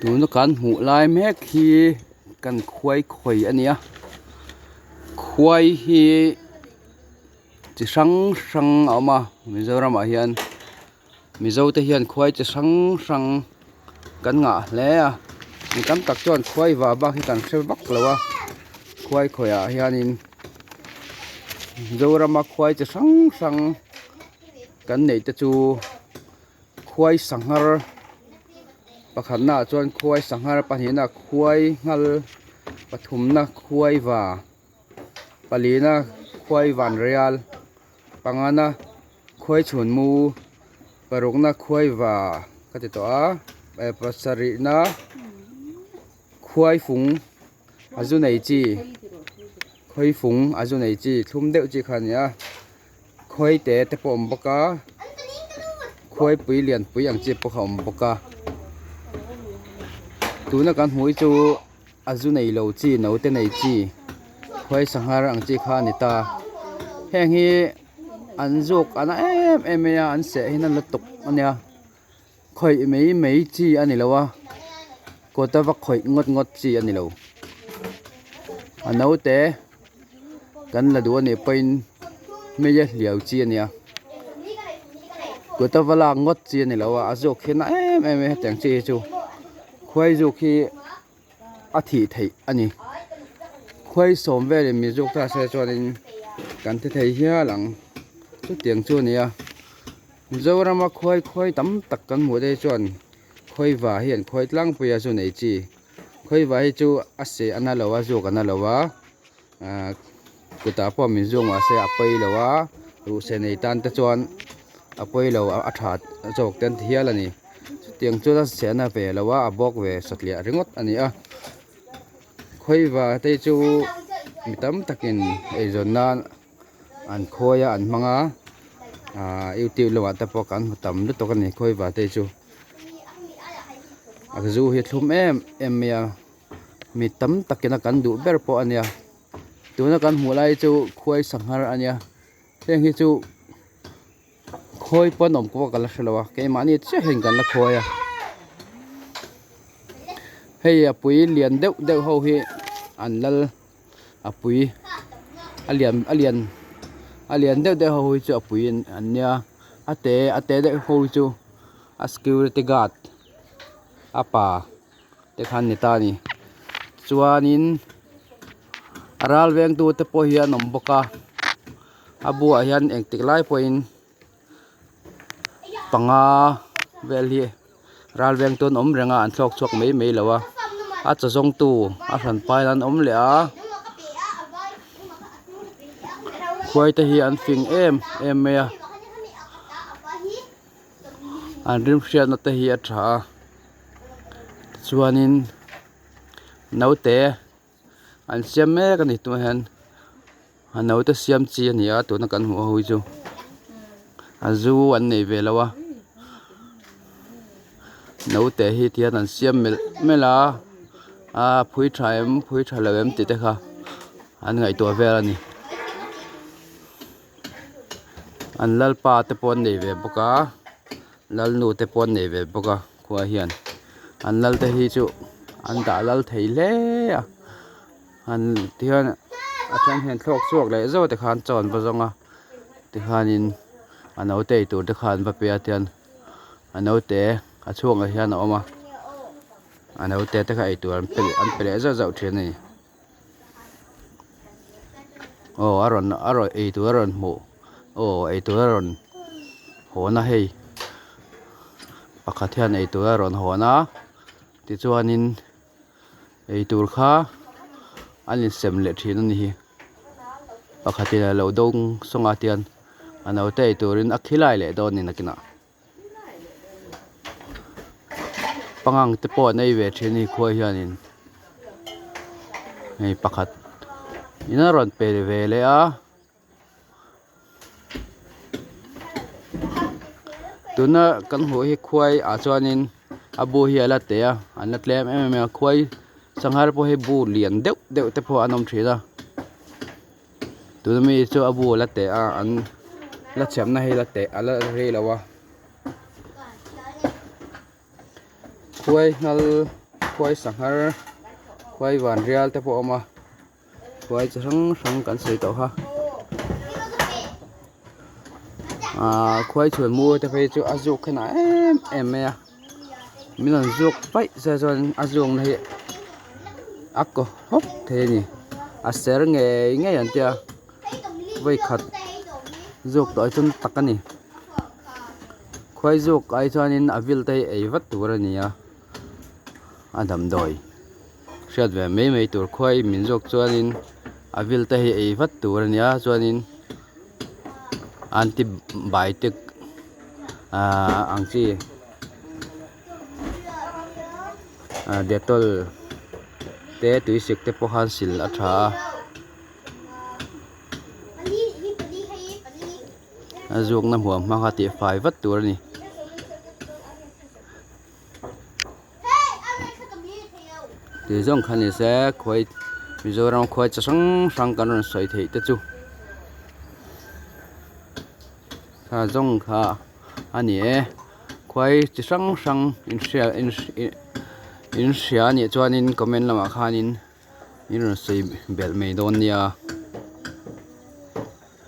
Tuna kan hmuh lai mek hi kan khuai khawi a ni a khuai hi chi hrang hrang a awm a Mizoram ah hian mizo te hian khuai chi hrang hrang kan ngah hle a mi tam tak chuan khuai vah bak hi kan hre vak lo a khuai khawi ah hianin Mizorama khuai chi hrang hrang kan neih te chu. Khuai sanghar pakhatna ah chuan khuai sanghar pahnihna khuai nghal pathumna khuai va palina khuai van rial pangana khuai chhun mu parukna khuai va ka ti tawh a eh pasarihna khuai fung a zu nei chi khawi fung a zu nei chi thlum deuh chi kha a ni a. Khuai te te pawh a awm bawk a khuai pui lian pui ang chi pawh kha a awm bawk a tuna kan hmuh hi chu a zu nei lo chi no te nei chi khuai sanghar ang chi kha a ni ta heng hi an zawk a na em em mai a an seh hi na lutuk a nia khawih mai mai chi a ni lo a kawt a va khawih ngawt ngawt chi a ni lo a naute. Kan la duh anih pawhin hmeichhe hliau chi ania kut a va lak ngawt chi ani lo a a zawk hi a na em em a hetiang chi hi chu khuai zuk hi a thih theih ani khuai sawm velin mi zuk ta se chuanin kan thi thei hial ang chutiang chu ania Mizorama khuai khuai tam tak kan hmuh te hi chuan khawi va hi an khawi tlangpui a chu nei chi. Khawiva hi chu a seh a na lo a zuk a na lo a ahh kutah pawh min zuk mahse a pawi lo a ruhseh nei tan te chuan a pawi lo a tha zawk te an ti hial a ni chutiang chuan a seh na ve lo a a bawk ve satliah ringawt a ni a khawiva te chu mi tam takin eizawn nan an khawi a an hmang a ahh youtube lamah te pawh kan hmu tam lutuk a ni khawiva te chu. A zu hi a thlum em em mai a mi tam takin a kan duh ber pawh a nia tuna kan hmuh lai chu khuai sanghar a nia heng hi chu khawi pawn awm pawh ka la hre lo a keimahni chiah hian kan la khawi a hei a pui lian deuh deuh ho hi an lal a pui a lian a lian a lian deuh deuh ho hi chu a pui an nia a te a te deuh ho hi chu. A security guard a pa te khan ni ta a ni chuanin a ral veng tu te pawh hi an awm bawk a a bulah hian engtik lai pawhin panga vel hi ral veng tu an awm reng a an thlawk chhuak mai mai lo a a chaw zawng tu a hran pai an awm leh a khuai te hi an fing em em mai a. An rim hriatna te hi a tha a tichuanin naute an siam mek a ni tunah hian a naute siam chi a ni a tuna kan hmuh ho hi chu a zu an nei ve lo a naute hi tihian an siam melh melh a a phui tha em phui tha lo em tih te kha an ngaihtuah vel a ni. An lalpa te pawh an nei ve bawk a lalnu te pawh an nei ve bawk a khua hian an lal te hi chu an dah lal thei hle a an tihian a then hian thlawk chhuak leh zauh te khan chaw an va zawng a tikhanin a naute ei tur te kha an va pe a tihian a naute a chhungah hian a awm a a naute te kha ei tur an pe leh zauh zauh thin a ni. Aw a rawn a rawn eitur a rawn hmuh aw eitur a rawn hawn a hei pakhat hian eitur a rawn hawn a tichuanin eitur kha an insem leh thin a ni hi pakhatin a lo dawng sawng a tian a naute eiturin a khilai leh dawn a ni nakinah. Pangang te pawh an ei ve thin a ni khuai hianin hei pakhat in a rawn pe ve leh a tuna kan hmuh hi khuai ah chuanin a bu hi a la teh a an la tlem em em a khuai sanghar pawh hi bu lian deuh deuh te pawh an awm thin a. Tuna mi chu a bu a la teh a an la chhiatna hi la teh a la rei lo a khuai nghal. khuai sanghar khuai vanrial te pawh a awm a khuai chi hrang hrang kan sawi tawh kha ahh khuai chhun mu te phei chu a zuk khan a em em mai a min rawn zuk paih se chuan a zukna hi a kaw hawk thei a ni a ser ngei ngei an tia vawikhat zuk tawh hi chu tak a ni khuai zuk ai chuanin a vil te hi ei vat tur a ni a a damdawi hriat ve mai mai tur khuai min zawk chuanin a vil te hi ei vat tur a ni a chuanin antibiotic ahh ang chi ahh dettol te tuisik te pawh khan sil a tha a. A zukna hmuam hma kha tih fai vat tur a ni. Tih zawng kha ni se khuai Mizoram khuai chi hrang hrang kan rawn sawi theih te chu kha zawng kha a ni e khuai chi hrang hrang inhria inhria a nih chuanin comment lamah khanin. In rawn sawi belh mai dawn nia.